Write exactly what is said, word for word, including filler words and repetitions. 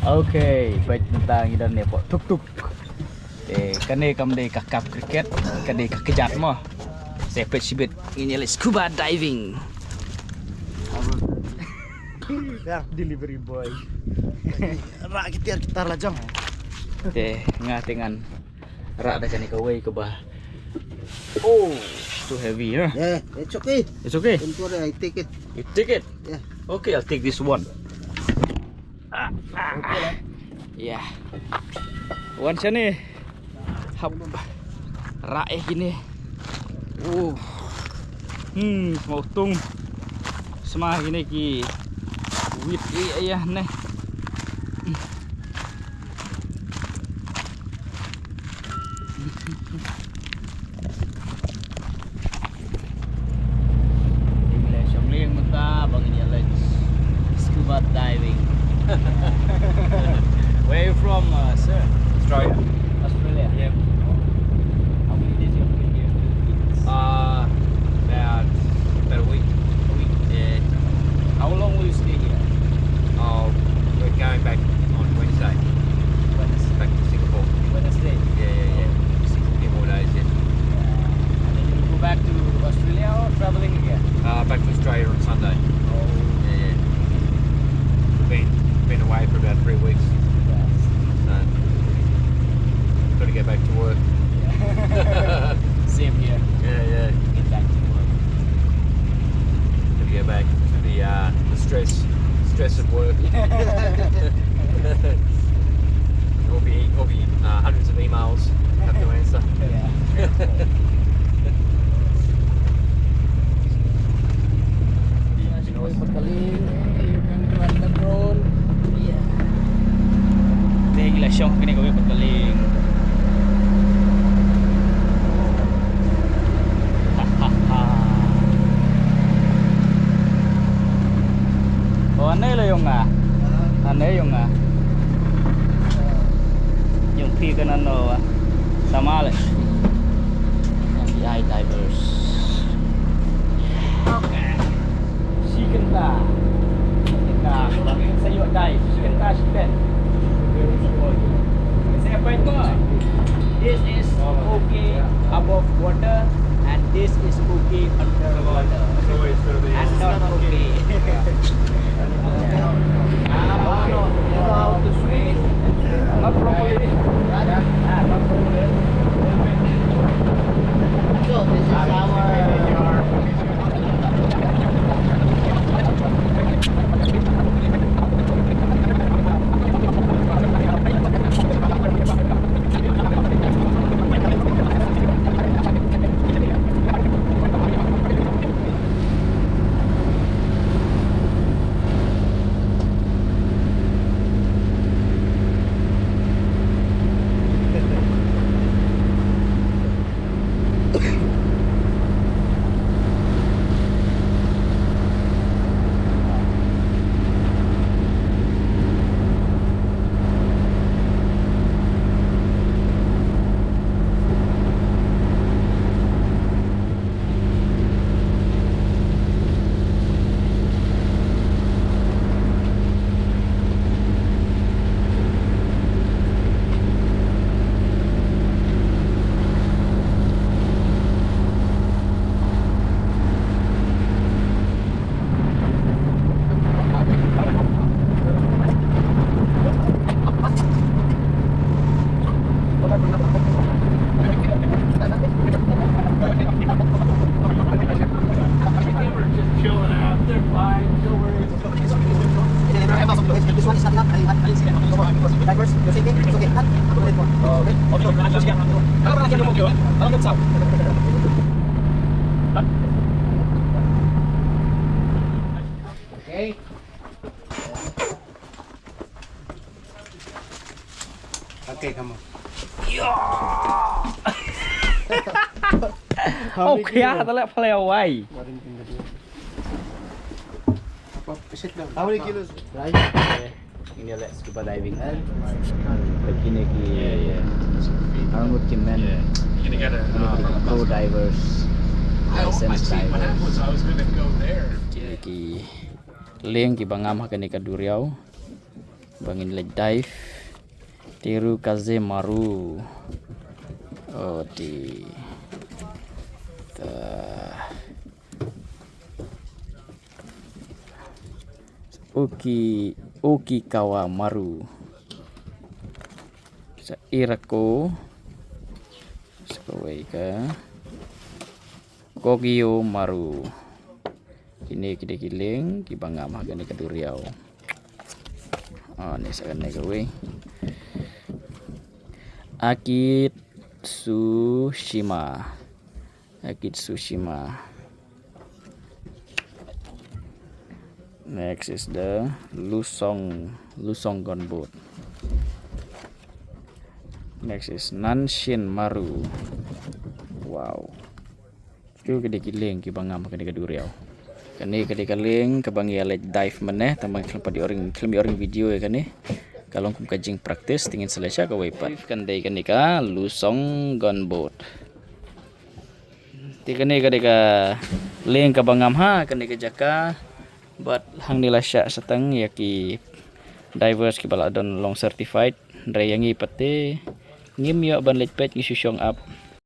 Okay, peit mynta ngi don ne pok tuk tuk. Eh, kane kam dei ka kap cricket, ka dei ka kjat mo. Sa peit shibit ngin ïa leit scuba diving. Dah delivery boy. Rak kitar kitar la jong. Te nga te ngan rak da kane kawei kaba. Oh, too heavy, huh? Yeah, it's okay. It's okay. Don't worry, I take it. You take it? Yeah. Okay, I'll take this one. Ah, ah, ah. Yeah. Wan shane. Hap. Rak eh kine. Oh. Hmm, sma utung. Sma kine ki wit ïa ïa ne. English, I'm laying mynta, bang ini, let's scuba diving. Where are you from, uh, sir? Australia. Australia? Yep. How many days you have been here? Uh, about, about a week. A week? Yeah. How long will you stay here? Oh, we're going back on Wednesday. Wednesday. Back to Singapore. Wednesday? Yeah, yeah, yeah. Oh. Singapore, more days, yeah. Yeah. And then you go back to Australia or traveling again? Uh, back to Australia on Sunday. Oh. Yeah, yeah. We've been, been away for about three weeks. Yeah. So, gotta get back to work. Yeah. Same here. Yeah, yeah. Get back to work. Gotta get back to the, uh, the stress, stress of work. We'll be, we'll be, uh, hundreds of emails have to answer. Yeah. Te ngi la shong kane kawei pat ka lieng. Oh, ane la ïong nga. Ane ïong nga. Ïong phi ka nano wa. Sama le. F B I divers. Okay. Shi kynta. Shi kynta. Sa ïoh dive. Shi kynta, shi pen. Sa peit mo. This is okay above water and this is okay underwater. And not okay. Ah, no, you know how to swim. Not properly. Ah, not properly. So this is our Okay. Okay, come on. How many kilos? Okay, ah, tala pala wai. How many kilos? Right? Ini ïa leh scuba diving. Lagi ni ki arngut ki men. Ini ki pro divers, licensed divers. Ini ki lieng kiba ngam ha kane ka duriaw. Ba ngin leit dive. Terukaze Maru. Oh, di. Ta. Uki, Ukikawa Maru. Sa Irako. Sa kawei ka. Kogyo Maru. Kine ki dei ki lieng kiba ngam ha kane ka duriaw. Ah, ni sa kane kawei. Akitsushima. Akitsushima. Next is the Lusong, Lusong gunboat. Next is Nanshin Maru. Wow. Kito ki dei ki lieng kiba ngam ha kane ka duriaw. Kane ka dei ka lieng kaba ngi ïa leit dive mynne, tang ba ngi khlem pat ïoh ring, khlem ïoh ring video ïa kane. Ka long kum ka jingpractice, te ngin sa leit sha kawei pat. Kan dei kane ka Lusong gunboat. Te kane ka dei ka lieng kaba ngam ha kane ka jaka. Bad hangne la shah sa tang ïa ki divers kiba la don long certified. Hynrei ïa ngi pat te ngim ïoh ban leit peit, ngi shu shong ap.